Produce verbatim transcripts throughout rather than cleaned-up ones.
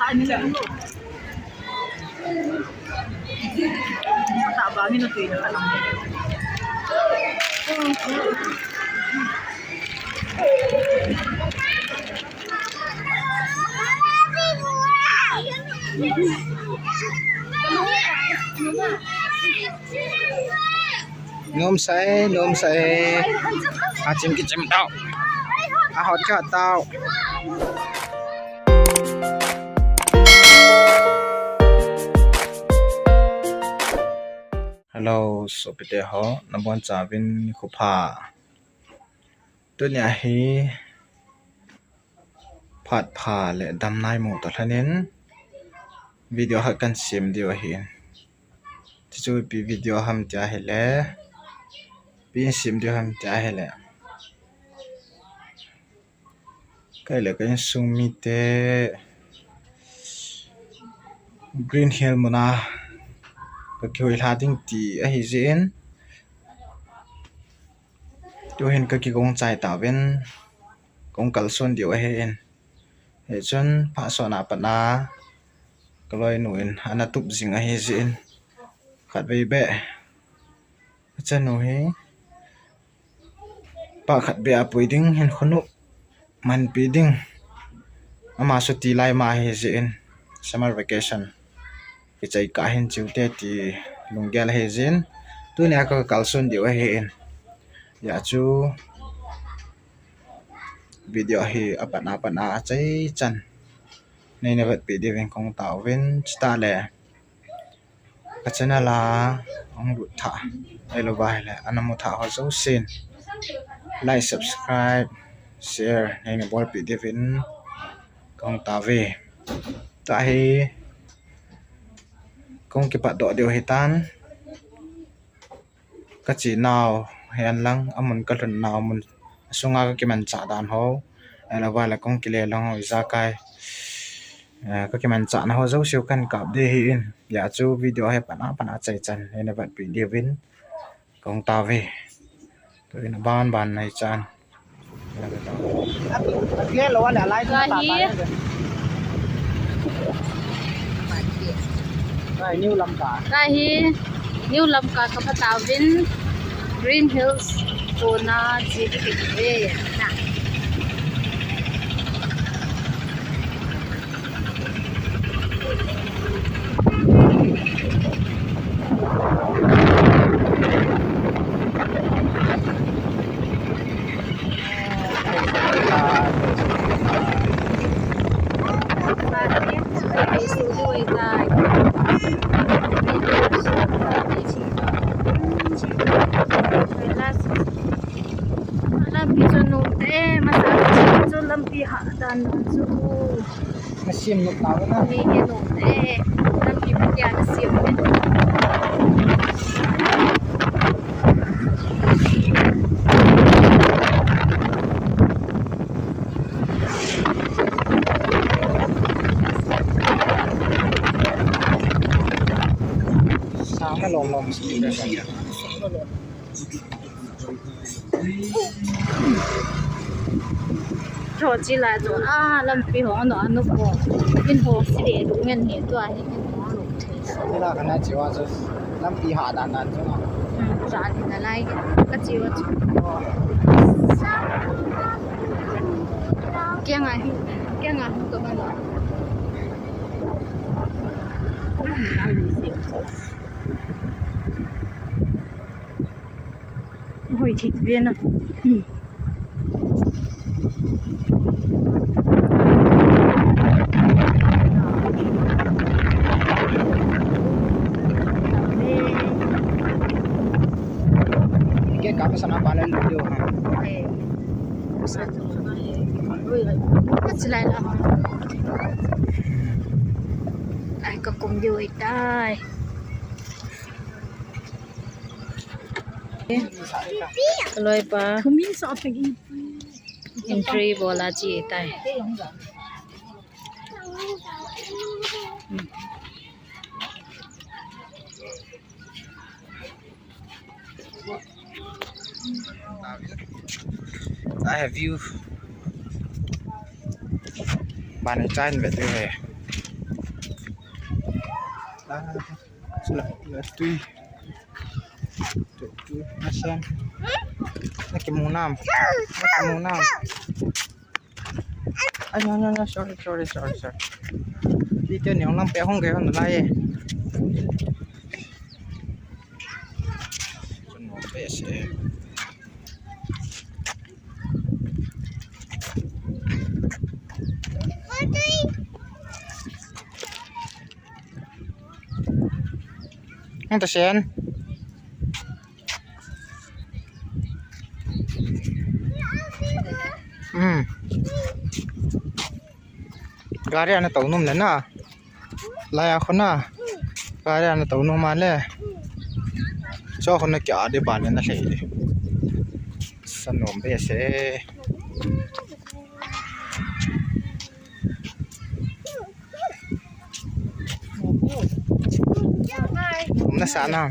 Nom sa e, nom sa e. A chim ki chim tau. A hot ka tau. Hello, sopite ho, nabonchauvin nikho pha. Tunia hi phat pha le damna imu tah lhonin video khat kahin sem diu ahin. Chuchu ipi video ham tia ahile, ipi sem diu ham tia ahile, kei le ka insung mite Green Hill muna ka kihoilha ding ti ahi jeh in, tuhin ka kigong chai tauvin, kong kalson diu ahin. Hichun phat sot na pat a ka loinu in ana tup jing ahi jeh in, khatvei beh ka chanu hi phat khat beh a pui ding, hinkho nop manpi ding. Ama chuti lai ma ahi jeh in, summer vacation kichai kah hin chiu te ti lunggel ahi jeh in, tunia ka kalson diu ahin. Hijeh chun video hi apat a pat a achaichan neina vetpi diuvin kong taovin, chutah le ka channel a hung lut thah, ahilouva ahile ana mu thah ho jousen like, subscribe, share neina bolpi diuvin kong taove. Tua hi kong kipatdoh diu ahitan. Ka chenau hihen lang, amun ka lhun nau mun sunga ka kimanchah dan ho, ahilouva le kong kile lang ho ijakai, eh, ka kimanchahna ho jouse u kahin kap ding ahin. Hijeh chun video hi apat a pat a achaichan neina vetpi diuvin kong taove. Tuin aban ban nei chan. Tua hi, tua hi New Lamka ka pha tauvin, Green Hills tona ji ki ki ve na. Lampi chu nom tah e, masang chu lampi hah dan chu. Nasem nom tah na. Ni ni nom tah e, lampi pia nasem e. Sang na lom lom si. Tho chi la chu, a, lampi hong ano ano ko. In hong si de du ngen he tua hi in hong lo. Ni la kana chi wa chu lampi hah dan dan chu na. Hmm, jan hi na lai ka chi wa chu. Kya ngai, kya ngai ka ma lo. Hoi thit ve na. Ke ka pa sana palen video ha. Eh. Sa tu na e. Oi, oi. Ka chilai la. Ai, ka kum diu ahitai. Ka loipa. Entry bol a che tai. I have view. Ban chan ve tu hai. La, la tui. Tui, tui, nasan. Nakimu nam. Nakimu nam. Ai, no, no, no, sorry, sorry, sorry, sorry. Video ni hong lang pe hong ke hong lai. Chun hong pe se. Hong ta sen. Hmm. Gari ana tou nom le na. Laiya khuna. Gari ana tou nom a le. Cho khuna kia de ban le na hlei de. Sa nom be se. Nasa na.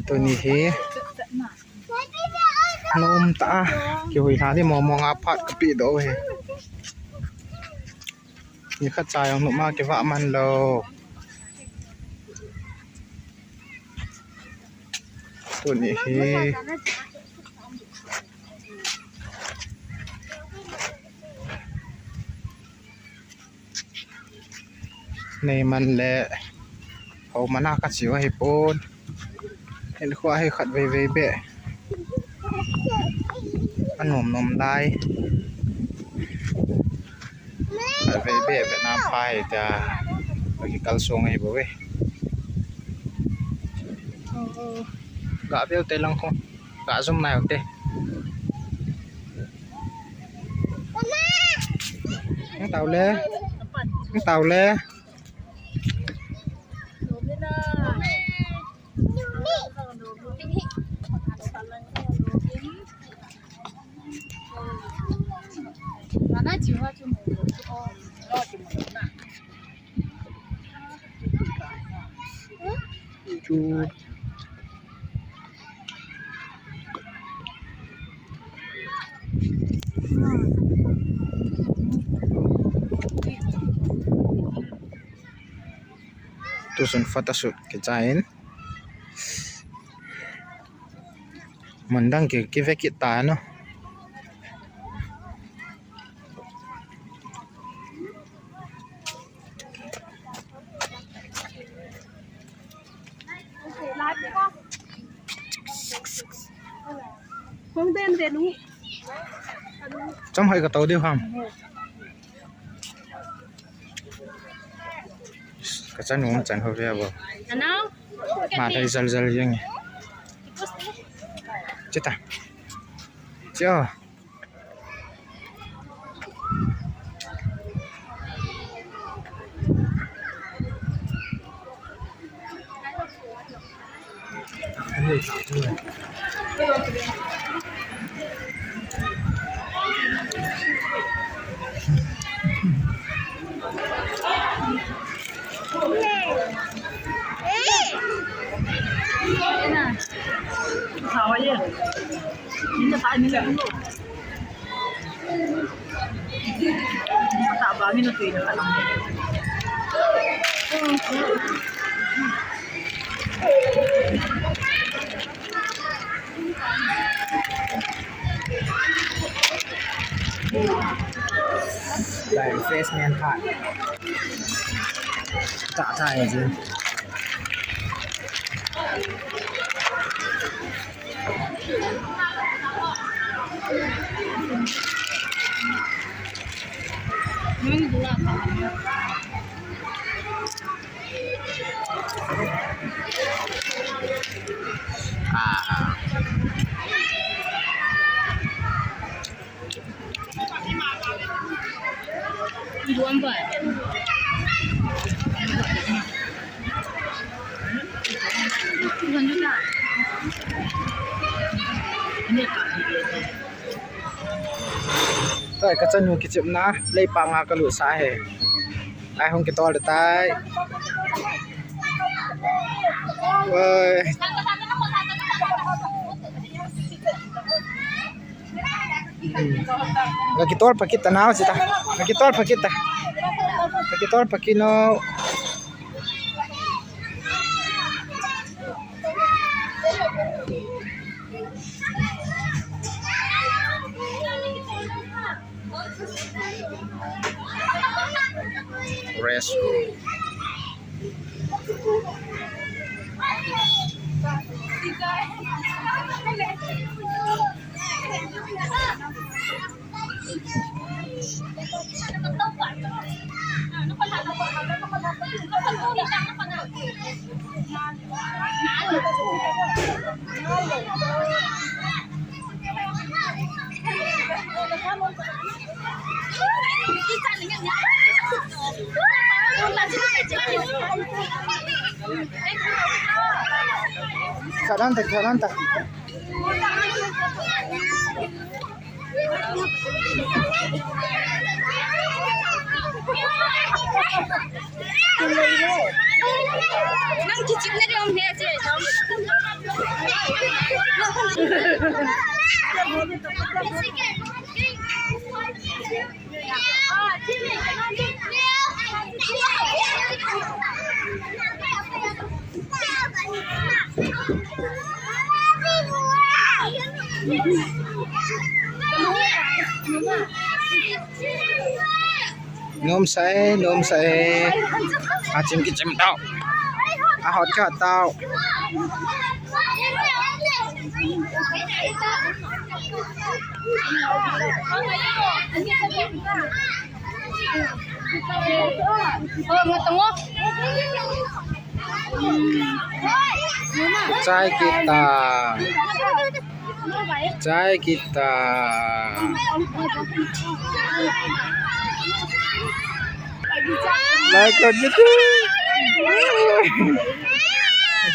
Tuni hi. Nom ta. Kihui ha ni mo mo nga phat kapi do he. Ni khat cha jong numa kivah man lou. Tuni hi. Nei man le. Ho mana ka chiu ahi pon. Hel khua hi khat vei vei be. Anom nom lai. Khat vei be be nam pai ta. Bagi kal song ahi bo ve. Ga bel te lang ko. Ga zum nai te. Ang tau le. Ang tau le. Chu. Tusun photoshoot kichain. Mun dang ki, kive kit ta no. Hong den den u. Chom hoi ka to diu ham. Ka chan um chan ho ve bo. Ano? Ma thei jal jal jeng. Chita. Cho. Refreshment thah. Thah thah e ji. Toi, ka chanu kichepna, lei pa nga ka lut sa he. Ai hung kitol tai. Oi. Ga kitol pakit ta nau sita. Ga kitol pakit ta. Ga kitol pakit no. Rescue. Khat anta, khat anta. Nom sa e, nom sa e. A chim ki chim tau. A hot ka tau. Chai kita. Chai kita. Lai ka gitu.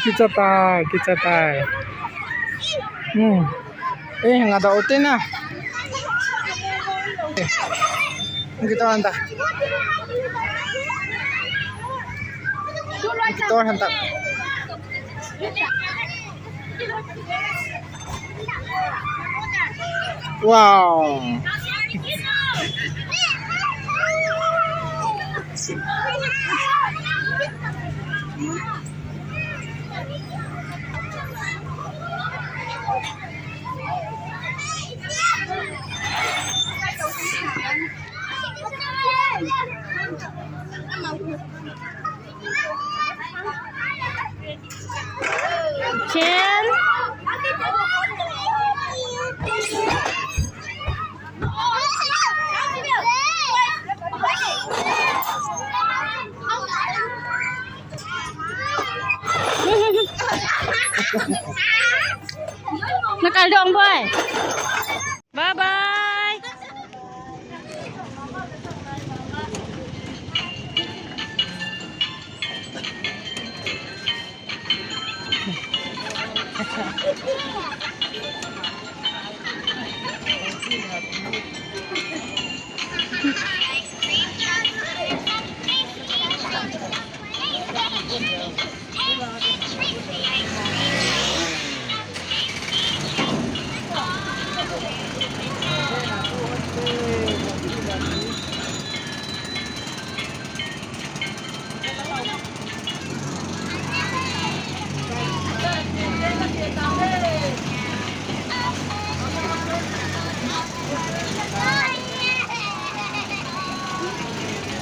Kicha tai, kicha tai. Hmm. Eh, nga da ote na. Kita anta. Kita anta. Wow. Chin. Nakal dong boy. Bye bye.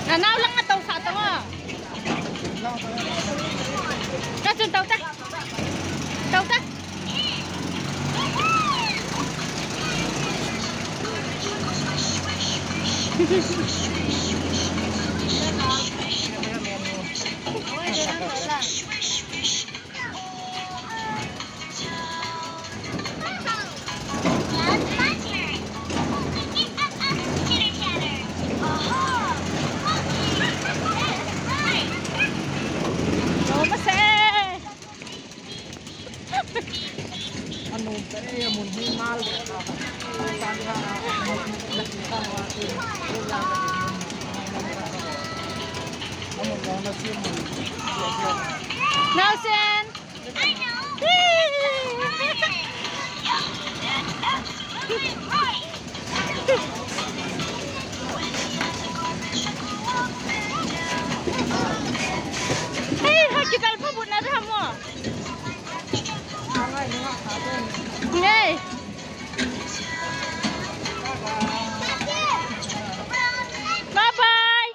Nanau lang nga tau sa tanga. Ka chun tau ta. Tau ta. Nelson. Hey, ha, kidal pa bu na ra mo. Hey. Bye bye.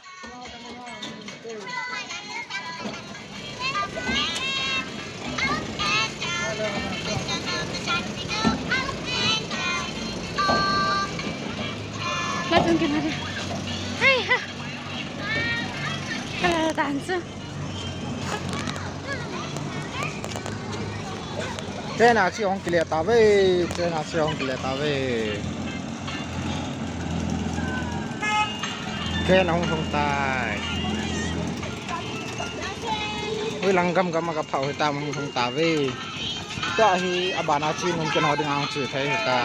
Latung kina de. Hai ha. Kala tan su. Train a chi hong kile ta ve, train a chi hong kile ta ve. Train a hong hong tai. Ui, lang gam gam a ka phau hi ta, hong hong ta ve. Ta hi a ban a chi nun ken ho ding ang chi thei hi ta.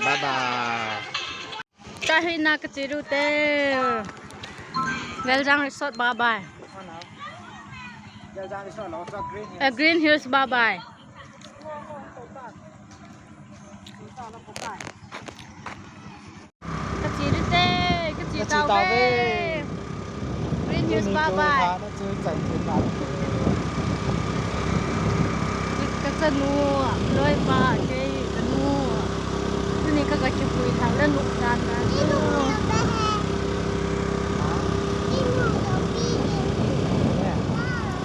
Bye bye. Ka hi na ka chi ru te. Weljang Resort, bye bye. Weljang Resort lo, so Green Hills. Eh, Green Hills, bye bye. Ka chi ru te, ka chi Ka chi ta ta ve. ve. Green Hills, bye bye. Ka chanu, loipa, kei, kanu. Tuni ka, ka kipui thang le nuk dan dan.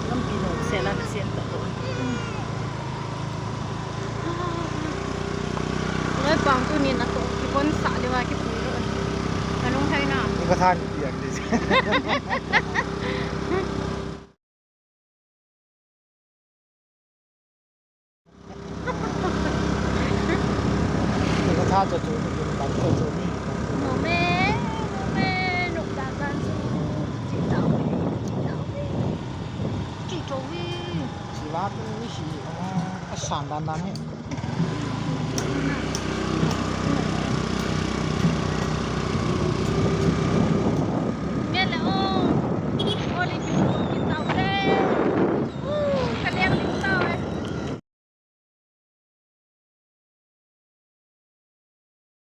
Lampi no, sela ka siam ta. Loipa tuni na to, kipon sa le wa kipui lo. Ka nung thai na. Ka than pi ang di. Ka tha cho cho ni, ka tha cho cho ni. Mo me, mo me, nuk dan dan su. Chi tau ve, chi tau ve. Chi tau ve. Chi va tu ni si, ah, a san dan dan he.